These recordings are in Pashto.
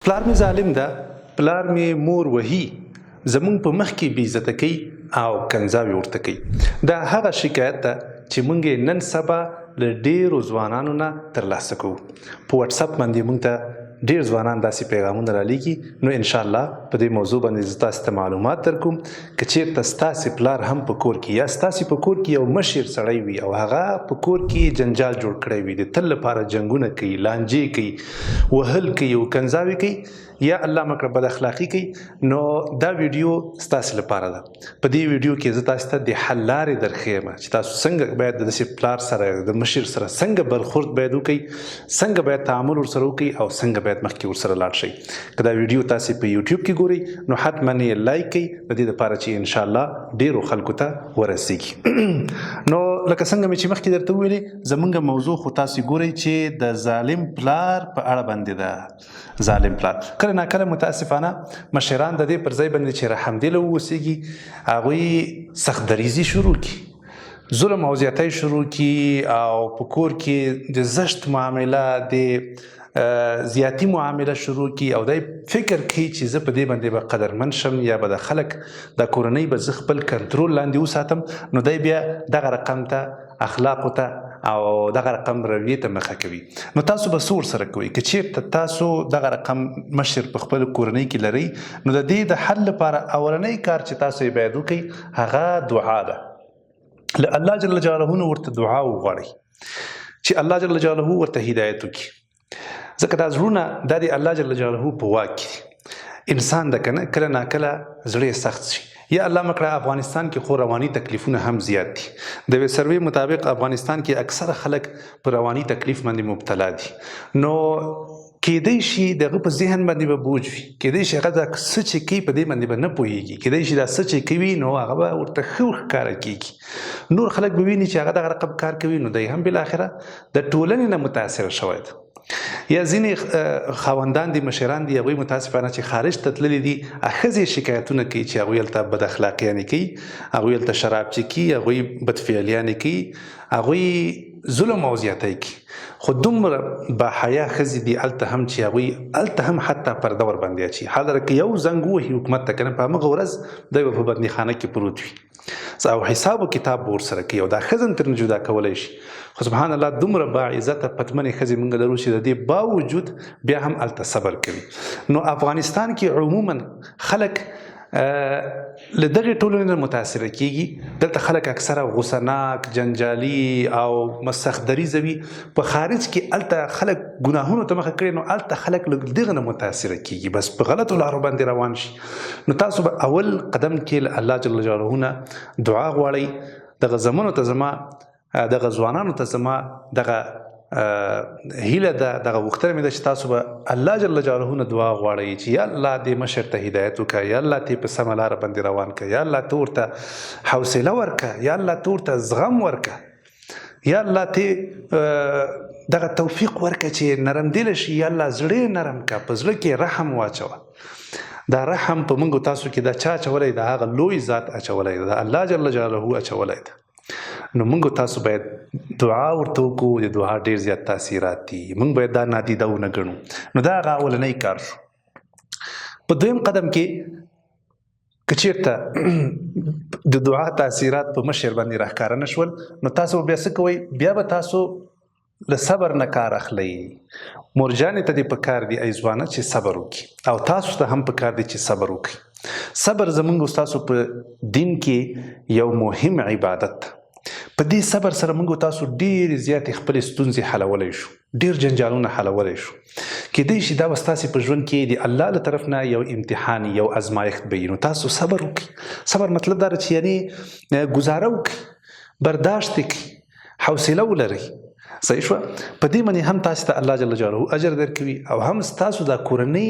پلار مې ظالم ده، پلار مې مور وهي، زمونږ په مخ کې بې عزته کوي او کنځاوې ورته کوي. دا هغه شکایت ده چې مونږ یې نن سبا له ډېرو ځوانانو نه ترلاسه کوو. په واټساپ باندې مونږ ته ډېر ځوانان داسې پیغامونه رالیږي، نو ان شاء الله په دې موضوع باندې زه تاسو ته معلومات درکوم. که چېرته ستاسې پلار هم په کور کې یا ستاسې په کور کې یو مشر سړی وي او هغه په کور کې جنجال جوړ کړی وي، د تل لپاره جنګونه کوي، لانجې کوي، وهل کوي او کنځاوې کوي، یا الله مکړه بد اخلاقي کوي، نو دا ویډیو ستاسې لپاره ده. په دې ویډیو کې زه تاسو ته د حل لارې درښیم چې تاسو څنګه باید د داسې پلار سره، د مشر سره څنګه برخورد باید وکړئ، څنګه باید تعامل ورسره وکړئ او څنګه باید مخکې ورسره لاړ شئ. که دا ویډیو تاسو په یوټیوب کې ګورئ نو حتما یې لایک کړئ، د دې لپاره چې ان شاء الله ډیرو خلکو ته ورسیږي. نو لکه څنګه مې چې مخکې درته وویلې، زمونږ موضوع خو تاسو ګورئ چې د ظالم پلار په اړه باندې ده. ظالم پلار کله ناکله متاسفانه مشران د دې پر ځای باندې چې رحمدله واوسېږي، هغوی سخت دریځي شروع کړي، ظلم او زیاتی شروع کړي او په کور کې د زشت معامله، د زیاتی معامله شروع کړي او دی فکر کوي چې زه په دې باندې به قدرمن شم یا به د خلک د کورنۍ به زه خپل کنټرول لاندې وساتم، نو دی بیا دغه رقم ته اخلاقو ته او دغه رقم رویې ته مخه کوي. نو تاسو به څه ورسره کوئ؟ که چیرته تاسو دغه رقم مشر په خپل کورنۍ کې لرئ، نو د دې د حل لپاره اولنی کار چې تاسو یې باید وکړئ هغه دعا ده. له الله جل جلاله نه ورته دعا وغواړئ چې الله جل جلاله ورته هدایت وکړي، ځکه دا زړونه دا د الله جل جلاله په واک کې دي. انسان ده کنه، کله ناکله زړه یې سخت شي. یا الله مکړه افغانستان کې خو رواني تکلیفونه هم زیات دي. د یوې سروې مطابق افغانستان کې اکثره خلک په رواني تکلیف باندې مبتلا دي. نو کېدای شي دغه په ذهن باندې به بوج وي، کېدای شي هغه دا څه چې کوي په دې باندې به نه پوهېږي، کېدای شي دا څه چې کوي نو هغه به ورته ښه ښکاره کېږي، نور خلک به ویني چې هغه دغه رقم کار کوي، نو دی هم بالاخره د ټولنې نه متاثر شوی دی. یا ځینې خاوندان دي، مشران دي، هغوی متاسفانه چې خارج ته تللي دي، ښځې شکایتونه کوي چې هغوی هلته بد اخلاقیانې کوي، هغوی هلته شراب چکي، هغوی بدفعلیانې کوي، هغوی ظلم او زیاتی کوي. خو دومره با حیا ښځې دي هلته هم چې هغوی هلته هم حتی پرده ورباندې اچي. حال که یو زنګ ووهي حکومت ته کنه، په همغه ورځ دی به په بندیخانه کې پروت وي او حساب او کتاب به ورسره کوي او دا ښځه هم ترېنه جدا کولی شي. خو سبحان الله دومره باعزته پتمنې ښځې مونږ لرو چې د دې باوجود بیا هم هلته صبر کوي. نو افغانستان کې عموما خلک له دغې ټولنې نه متاثره کیږي. دلته خلک اکثره غوسه ناک، جنجالي او سخت دریځه وي. په خارج کې هلته خلک ګناهونو ته مخه کړي، نو هلته خلک له دغه نه متاثره کیږي، بس په غلطو لارو باندې روان شي. نو تاسو به اول قدم کې له الله جل جلاله نه دعا غواړئ. دغه زمنو ته زما، دغه ځوانانو ته زما دغه هیله ده، دغه غوښتنه مې ده چې تاسو به الله جل جلاله نه دعا غواړئ چې یا الله دې مشر ته هدایت وکړه، یا الله ته په سمه لاره باندې روان کړه، یا الله ته ورته حوصله ورکړه، یا الله ته ورته زغم ورکړه، یا الله ته دغه توفیق ورکړه چې نرم دل شي، یا الله زړه نرم کړه، په زړه کې رحم واچوه. دا رحم په موږ تاسو کې دا چا اچولی ده؟ هغه لوی ذات اچولی ده، الله جل جلاله اچولی ده. نو موږ تاسو باید دعا ورته وکړو. د دعا ډیر زیات تاثیرات دي، موږ باید دا نادیده ونه ګڼو. نو دا هغه اولنی کار شو. په دویم قدم کې که چیرته د دعا تاثیرات په مشر باندې راښکاره نه شول، نو تاسو بیا څه کوئ؟ بیا به تاسو له صبر نه کار اخلئ. مورجانې ته دې پکار دي ای ځوانه چې صبر وکړي، او تاسو ته هم پکار دي چې صبر وکړئ. صبر زمونږ او ستاسو په دین کې یو مهم عبادت ده. په دې صبر سره موږ تاسو ډېرې زیاتې خپلې ستونزې حلولی شو، ډېر جنجالونه حلولی شو. کېدای شي دا به ستاسې په ژوند کې د الله له طرف نه یو امتحان، یو ازمایښت به وي. نو تاسو صبر وکړئ. صبر مطلب دا چې یعنی ګزاره وکړئ، برداشت وکړئ، حوصله ولرئ. صحیح شوه؟ په دې باندې هم تاسو ته الله جل جلاله اجر درکوي او هم ستاسو دا کورنۍ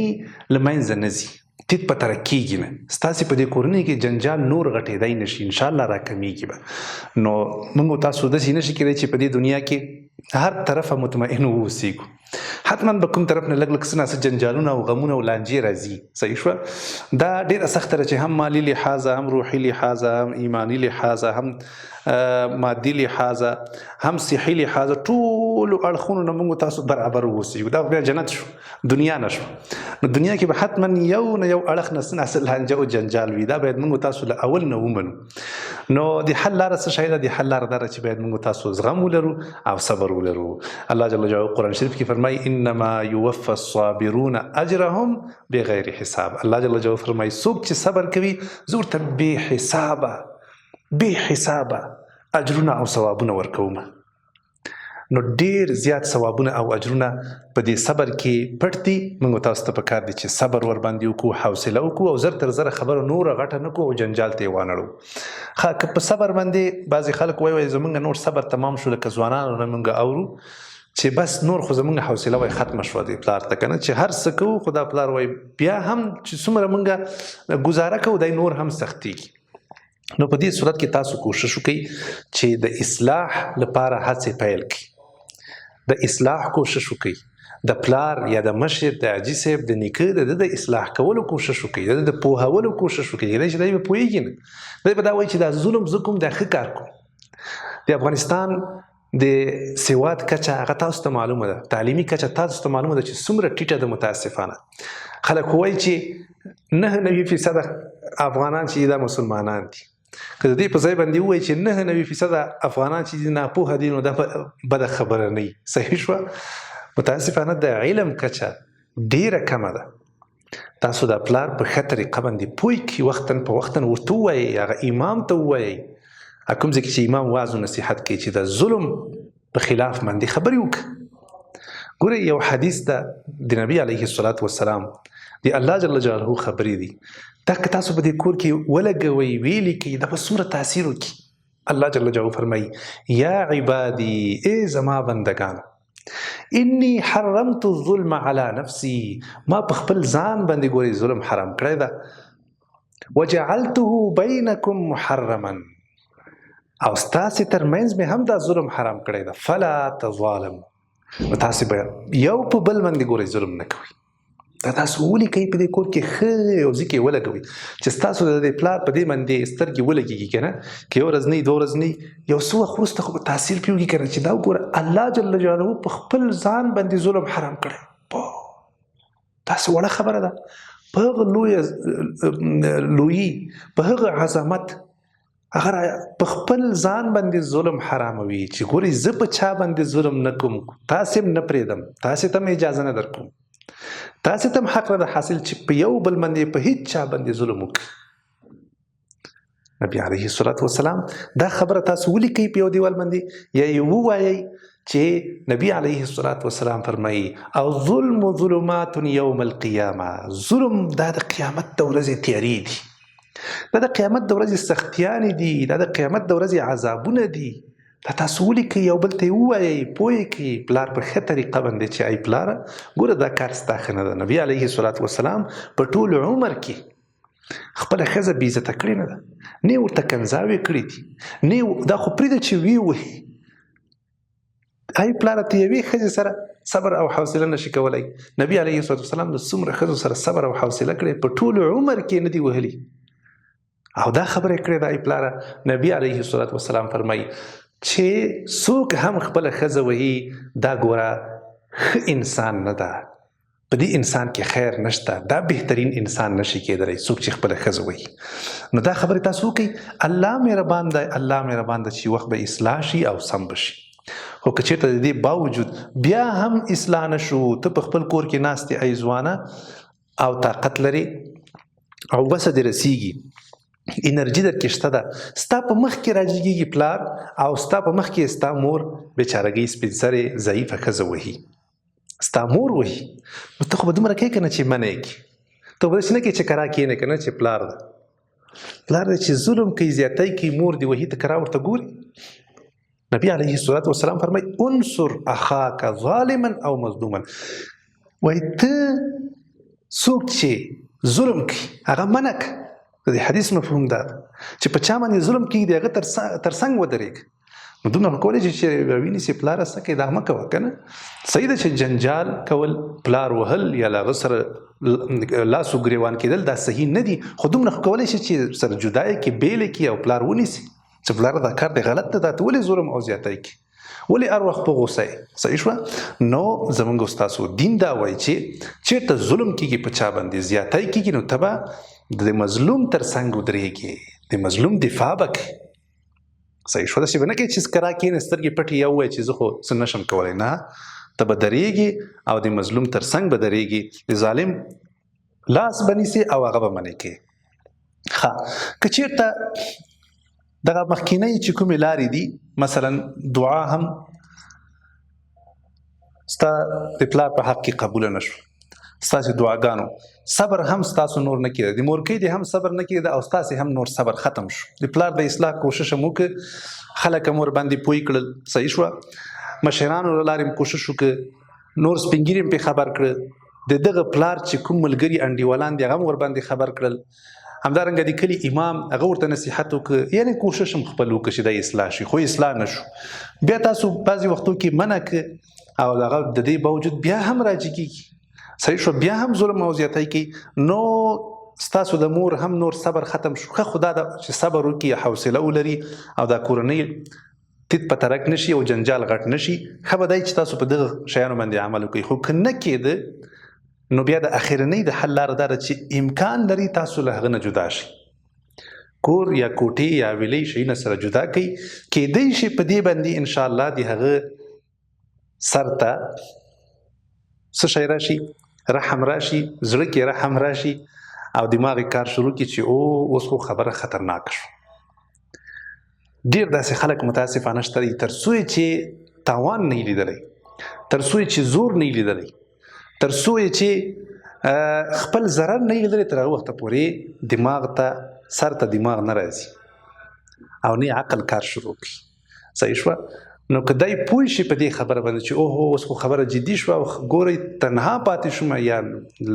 له منځه نه ځي، تیت په ترک کېږي نه، ستاسې په دې کورنۍ کې جنجال نور غټېدای نه شي، انشاءالله راکمېږي به. نو موږ تاسو داسې نه شي کېدای چې په دې دنیا کې هر طرفه مطمئن واوسېږو. حتما به کوم طرف نه لږ لږ څه ناڅه جنجالونه او غمونه او لانجې راځي. صحیح شوه؟ دا ډېره سخته ده چې هم مالي لحاظه، هم روحي لحاظه، هم ایماني لحاظه، هم مادي لحاظه، هم صحي لحاظه، ټولو اړخونو نه موږ تاسو برابر واوسېږو. دا خو بیا جنت شو، دنیا نه شو. نو دنیا کې به حتما یو نه یو اړخ نه څه ناڅه لانجه او جنجال وي. دا باید موږ تاسو له اول نه ومنو. نو د حل لاره څه شی ده؟ د حل لاره دا ده چې باید موږ تاسو زغم ولرو او صبر ولرو. الله جل جلاله قرآن شریف کې فرمایي انما یوفى الصابرون اجرهم بغیر حساب. الله جل جلاله فرمایي څوک چې صبر کوي زه ورته بې حسابه بې حسابه اجرونه او ثوابونه ورکوم. نو ډیر زیات ثوابونه او اجرونه په دې صبر کې پټ دي. موږ تاسو ته پکار دي چې صبر ور باندې وکړو، حوصله وکړو او زر تر زره خبره نوره غټه نه کړو او جنجال ته یې وانړو. ښه، که په صبر باندې بعضې خلک وایي، وایي زمونږ نور صبر تمام شو، لکه ځوانانو نه موږ اورو چې بس نور خو زمونږ حوصله وایي ختمه شوه دې پلار ته، که نه چې هر څه کوو خو دا پلار وایي بیا هم چې څومره موږ ګزاره کوو دی نور هم سختېږي. نو په دې صورت کې تاسو کوشش وکړئ چې د اصلاح لپاره هڅې پیل کړئ، د اصلاح کوشش وکړئ، د پلار یا د مشر، د حاجي صاحب، د نیکه د ده د اصلاح کولو کوشش وکړئ، د ده د پوهولو کوشش وکړئ. کېدای شي دی به پوهېږي نه، دی به دا وایي چې دا ظلم زه کوم، دا ښه کار کوم. د افغانستان د سواد کچه هغه تاسو ته معلومه ده، تعلیمي کچه تاسو ته معلومه ده چې څومره ټیټه ده. متاسفانه خلک وایي چې 99% افغانان چې دا مسلمانان دي، که د دې په ځای باندې ووایي چې 99% افغانان چې دي ناپوهه دي، نو دا بده خبره نه وي. صحیح شوه؟ متاسفانه د علم کچه ډیره کمه ده. تاسو دا پلار په ښه طریقه باندې پوه کړئ، وختن په وختن ورته ووایئ، هغه امام ته ووایئ، کوم ځای کې چې امام واعظ او نصیحت کوي چې د ظلم په خلاف باندې خبرې وکړه. ګورئ یو حدیث ده د نبی علیه الصلاة والسلام، د الله جل جلاله خبرې دي، دا که تاسو په دې کور کې ولګوئ، ویې لیکئ، دا به څومره تاثیر وکړي. الله جل جلاله فرمایي یا عبادي، ای زما بندګانو، انی حرمت الظلم علی نفسي، ما په خپل ځان باندې ګورئ ظلم حرام کړی ده، وجعلته بینکم محرما، او ستاسې ترمنځ مې هم دا ظلم حرام کړی ده، فلا تظالموا، نو تاسې به یو په بل باندې ګورئ ظلم نه کوئ. دا تاسو ولیکئ په دې کور کې ښه یو ځای کې ولګوئ چې ستاسو د دې پلار په دې باندې سترګې ولګېږي، که نه که یو ورځ نه دوه ورځې نه یو څه وخت وروسته خو به تاثیر پرې وکړي که نه چې دا وګوره الله جل جلاله په خپل ځان باندې ظلم حرام کړی. داسې وړه خبره ده، په هغه لویه لویي، په هغه عظمت هغه په خپل ځان باندې ظلم حراموي چې ګورئ زه په چا باندې ظلم نه کوم، تاسې هم نه پرېږدم، تاسې ته هم اجازه نه درکوم، تاسې ته هم حق نه ده حاصل چې په یو بل باندې په هیڅ چا باندې ظلم وکړئ. نبی علیه الصلاة والسلام دا خبره تاسو ولیکئ په یو دیوال باندې یا یې ووایئ چې نبی علیه الصلاة والسلام فرمایي او ظلم ظلمات یوم القیامه، ظلم دا د قیامت د ورځې تیارې دي، دا د قیامت د ورځې سختیانې دي، دا د قیامت د ورځې عذابونه دي. دا تاسو ولیکئ یو بل ته یې ووایئ، پوه یې کړئ پلار په ښه طریقه باندې چې ای پلاره ګوره دا کار ستا ښه نه ده. نبی علیه الصلاة والسلام په ټول عمر کې خپله ښځه بې عزته کړې نه ده، نه یې ورته کنځاوې کړې دي، نه دا خو پرېږده چې ویې وهي. ای پلاره ته یوې ښځې سره صبر او حوصله نشي کولای. نبی علیه الصلاة والسلام د څومره ښځو سره صبر او حوصله کړې، په ټول عمر کې نه دي وهلي. او دا خبره کړې ده ای پلاره، نبی علیه الصلاة والسلام فرمایي چې څوک هم خپله ښځه وهي دا ګوره ښه انسان نه ده، په دې انسان کې خیر نشته، دا بهترین انسان نشي کېدلی څوک چې خپله ښځه وهي. نو دا خبرې تاسو وکړئ، الله مهربان دی، الله مهربان دی چې وخت به اصلاح شي او سم به شي. خو که چېرته د دې باوجود بیا هم اصلاح نه شو، ته په خپل کور کې ناست یې ای ځوانه او طاقت لرې او وسه دې رسېږي، انرژي در کې شته ده، ستا په مخ کې راجګېږي پلار او ستا په مخ کې ستا مور بېچارګۍ سپین سرې ضعیفه ښځه وهي، ستا مور وهي، نو ته خو به دومره کوې که نه چې منع یې کړې، ته به داسې نه کوې چې کرا کښېنې که نه چې پلار ده، پلار دی چې ظلم کوي، زیاتی کوي، مور دې وهي، ته کرا ورته ګورې. نبی علیه الصلاة والسلام فرمایي انصر اخاک ظالما او مظلوما، وایي ته څوک چې ظلم کوي هغه منع کړه. د دې حدیث مفهوم دا ده چې په چا باندې ظلم کېږي د هغه تر څنګ ودرېږه. نو دومره خو کولی شي چې راوینیسي پلاره څه کوې، دا مه کوه که نه. صحیح ده چې جنجال کول، پلار وهل یا له هغه سره لاس و ګریوان کېدل دا صحیح نه دي، خو دومره خو کولی شي چې سره جدا یې کړي، بېل یې کړي او پلار ونیسي چې پلاره دا کار دی غلط دی، دا ته ولې ظلم او زیاتی کوې، ولې هر وخت په غوسه یې؟ صحیح شوه؟ نو زمونږ او ستاسو دین دا وایي چې چېرته ظلم کېږي، په چا باندې زیاتی کېږي، نو ته به د مظلوم تر څنګ ودرېږې، د مظلوم دفاع به کوې. صحیح شو؟ داسې به نه کوې چې کرا کښېنې، سترګې پټې یا ووایې چې زه خو څه نه شم کولی. نه، ته به درېږې او د مظلوم تر څنګ به درېږې، د ظالم لاس به نیسې او هغه به منې کوې. ښه، که چېرته دغه مخکینۍ چې کومې لارې دي، مثلا دعا هم ستا د پلار په حق کې قبوله نه شوه، ستاسې دعاګانو صبر هم ستاسو نور نه کېده، د مورکۍ دې هم صبر نه کېده او ستاسې هم نور صبر ختم شو، د پلار د اصلاح کوشش هم وکړ، خلک هم ورباندې پوه کړل، صحیح شوه، مشرانو له لارې هم کوشش وکړ، نور سپینږیري هم پرې خبر کړل، د دغه پلار چې کوم ملګري انډیوالان دي هغه هم ورباندې خبر کړل، همدارنګه د کلي امام هغه ورته نصیحت وکړ، یعنی کوشش هم خپل وکړ چې دا اصلاح شي، خو اصلاح نه شو. بیا تاسو بعضې وختو کې منع کړ او هغه د دې باوجود بیا هم راجع کېږي، صحیح شو، بیا هم ظلم او زیاتی کوي، نو ستاسو د مور هم نور صبر ختم شو. ښه خدا ده چې صبر وکړي، حوصله ولري او دا کورنۍ تیت په ترک نشي او جنجال غټ نشي. ښه به دی چې تاسو په دغه شیانو باندې عمل وکړئ، خو که نه کېده نو بیا د اخرنۍ د حل لاره دا ده چې امکان لري تاسو له هغه نه جدا شئ، کور یا کوټې یا ویلې شیونه سره جدا کړئ. کېدی شي په دې باندې انشاءالله د هغه سر ته څه شی راشي، رحم راشي، زړه کې رحم راشي او دماغ یې کار شروع کړي چې او اوس خو خبره خطرناکه شو. ډېر داسې خلک متاسفانه شته دي تر څو یې چې تاوان نه لیدلی، تر څو یې چې زور نه لیدلی، تر څو یې چې خپل ضرر نه لیدلی، تر هغه وخته پورې دماغ ته سر ته دماغ نه راځي او نه عقل کار شروع کړي. صحیح شوه؟ نو که دی پوه شي په دې خبره باندې چې اوهو اوس خو خبره جدي شوه او ګورئ تنها پاتې شوم یا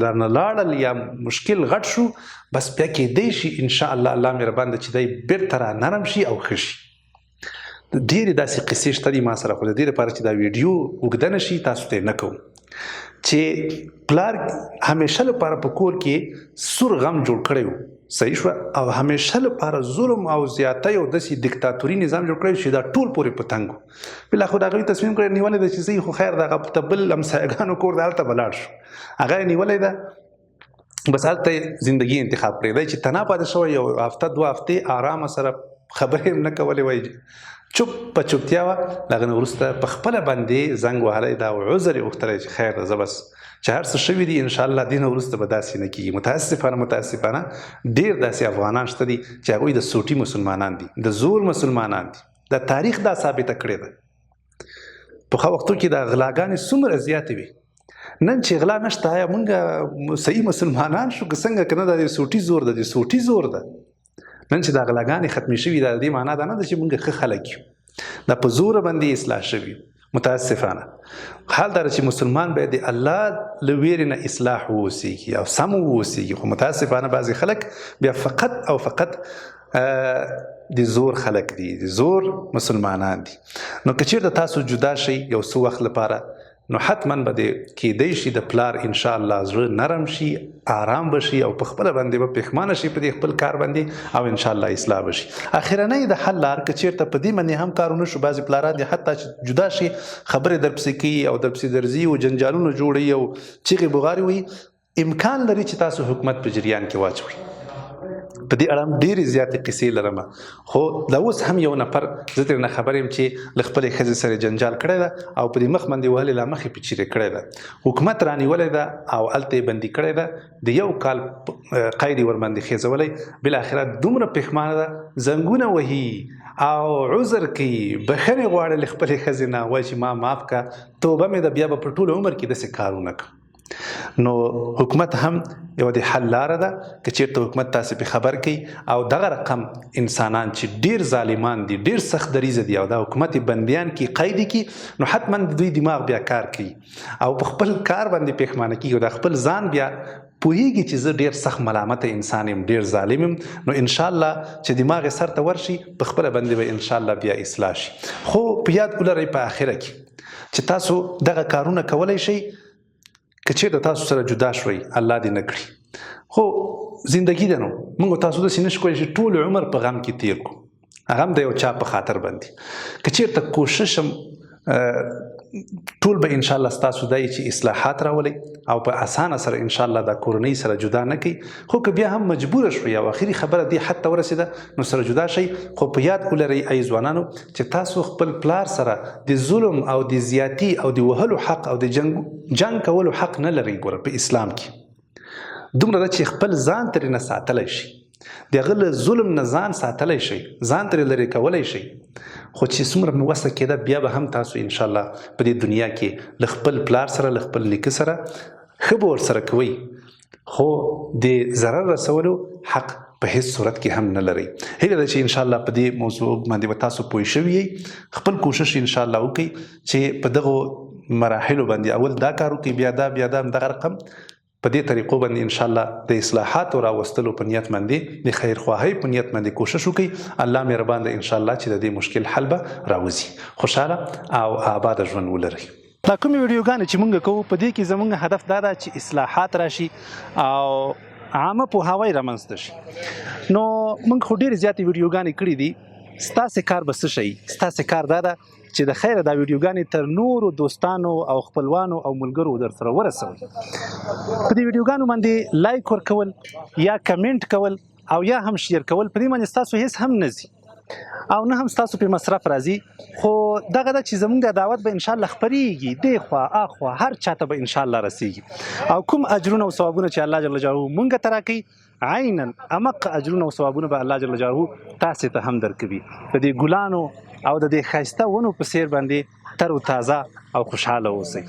لرنه لاړل یا مشکل غټ شو، بس بیا کېدی شي انشاءالله الله مهربان دی چې دی بېرته را نرم شي او ښه شي. ډېرې داسې قصې شته دي ما سره، خو د دې لپاره چې دا ویډیو اوږده نه شي تاسو ته یې نه کوم، چې پلار همیشه لپاره په کور کې سور غم جوړ کړی و، صحیح شوه، او همیشه لپاره ظلم او زیاتی او داسې دیکتاتوري نظام جوړ کړی چې دا ټول پورې په تنګ و. بالاخره د هغوی تصمیم کړی نیولی دی چې ځي خو خیر د هغه ته بل همسایهګانو کور دی هلته به لاړ شو، هغه یې نیولی ده، بس هلته یې زندګي انتخاب کړې دی چې تنها پاتې شوی، یو هفته دوه هفتې آرامه سره خبرې هم نه کولې، وایي چوپ په چوپتیا وه. له هغه نه وروسته په خپله باندې زنګ وهلی دا عذر یې غوښتلی چې خیر ده زه بس چې هر څه شوي دي انشاءالله دې نه وروسته به داسې نه کېږي. متاسفانه متاسفانه ډېر داسې افغانان شته دي چې هغوی د سوټي مسلمانان دي، د زور مسلمانان دي، د تاریخ دا ثابته کړې ده. په ښه وختو کې دا غلاګانې څومره زیاتې وي، نن چې غلا نشته آیا مونږ صحیح مسلمانان شو که څنګه؟ که نه دا د سوټي زور ده، د سوټي زور ده. نن چې دا غلاګانې ختمې شوي دا د دې معنا دا نه ده چې مونږ ښه خلک یو، دا په زوره باندې اصلاح شوي متاسفانه. حال دا چې مسلمان باید د الله له ویرې نه اصلاح واوسېږي او سم واوسېږي، خو متاسفانه بعضې خلک بیا فقط او فقط د زور خلک دي، د زور مسلمانان دي. نو که چېرته تاسو جدا شئ یو څه وخت لپاره، نو حتما به د کېدی شي د پلار انشاءالله زړه نرم شي، آرام به شي او په خپله باندې به پښمانه شي په دې خپل کار باندې او انشاءالله اصلاح به شي. اخرنۍ د حل لار که چېرته په دې باندې هم کار ونه شو، بعضې پلاران دي حتی چې جدا شي خبرې درپسې کوي او درپسې درځي او جنجالونه جوړوي او چیغې بغارې وهي، امکان لري چې تاسو حکومت په جریان کې واچوئ. په دې اړه هم ډېرې زیاتې قصې لرم، خو دا اوس هم یو نفر زه ترې نه خبر یم چې له خپلې ښځې سره جنجال کړی ده او په دې مخ باندې وهلې لا مخې په چیرې کړی ده، حکومت رانیولی ده او هلته یې بندي کړی ده، د یو کال قید یې ورباندې خېزولی، بالاخره دومره پښمانه ده، زنګونه وهي او عذر کوي، بښنې غواړي له خپلې ښځې نه، وایي چې ما معاف که، توبه مې ده، بیا به په ټول عمر کې داسې کار ونه کړم. نو حکومت هم یوه د حل لاره ده که چیرته حکومت تاسې پرې خبر کوي او دغه رقم انسانان چې ډیر ظالمان دي، ډیر سخت دریځه دي او دا حکومت یې بندیان کړي، قید یې کړي، نو حتما د دوی دماغ بیا کار کوي او په خپل کار باندې پښیمانه کیږي او دا خپل ځان بیا پوهیږي چې زه ډیر سخت ملامت انسان یم، ډیر ظالم یم، نو ان شاء الله چې دماغ یې سر ته ورشي په خپله باندې به ان شاء الله بیا اصلاح شي. خو په یاد ولرئ په اخره کې چې تاسو دغه کارونه کولی شئ که چېرته تاسو سره جدا شوئ، الله دې نه کړي، خو زندگی ده نو موږ تاسو داسې نشو کولی چې ټول عمر په غم کې تیر کړو، هغه هم د یو چا په خاطر باندې. که چېرته کوشش هم ټول به ان شاء الله ستاسو دی چې اصلاحات راولئ او په اسانه سره ان شاء الله دا کورنۍ سره جدا نه کوي. خو که بیا هم مجبور شوئ او اخري خبره دې حد ته ورسېده نو سره جدا شئ، خو په یاد ولرئ ای ځوانانو چې تاسو خپل پلار سره د ظلم او د زیاتی او د وهلو حق او د جنګ کولو حق نه لرئ. ګوره په اسلام کې دومره ده چې خپل ځان ترې نه ساتلی شي، د هغه له ظلم نه ځان ساتلی شئ، ځان ترې لرې کولی شئ، خو چې څومره مو وسه کېده بیا به هم تاسو ان شاء الله په دې دنیا کې له خپل پلار سره، له خپل نیکه سره ښه به ورسره کوئ، خو د ضرر رسولو حق په هیڅ صورت کې هم نه لرئ. هیله ده چې ان شاء الله په دې موضوع باندې به تاسو پوه شوي یئ. خپل کوشش ان شاء الله وکړئ چې په دغو مراحلو باندې اول دا کار وکړئ، بیا دا، بیا دا، دغه رقم په دې طریقو باندې ان شاء الله د اصلاحاتو راوستلو په نیت باندې، د خیرخواهۍ په نیت باندې کوشش وکړئ. الله مهربان دی ان شاء الله چې د دې مشکل حل به راوځي. خوشحاله او آباد ژوند ولرئ. دا کومې ویډیوګانې چې مونږ کوو په دې کې زمونږ هدف دا ده چې اصلاحات راشي او عامه پوهاوی رامنځته شي. نو مونږ خو ډېرې زیاتې ویډیوګانې کړې دي. ستاسې کار به څه شي؟ ستاسې کار دا ده چې د خیره دا ویډیوګانې تر نورو دوستانو او خپلوانو او ملګرو در سره ورسوئ. په دې ویډیوګانو باندې لایک ورکول یا کمنټ کول او یا هم شیر کول په دې باندې ستاسو هیڅ هم نه ځي او نه هم ستاسو په مصرف راځي، خو دغه ده چې زمونږ د دعوت به ان شاء الله خپریږي، دې خوا اخوا هر چاته به ان شاء الله رسیږي او کوم اجرونه او ثوابونه چې الله جل جلاله مونږ ته راکوي عینا امق اجرونه او ثوابونه به الله جل جلاله تاسې ته هم درکوي. د دې ګلانو او د دې ښایسته ونو په څیر باندې تر و تازه او خوشحاله اوسئ.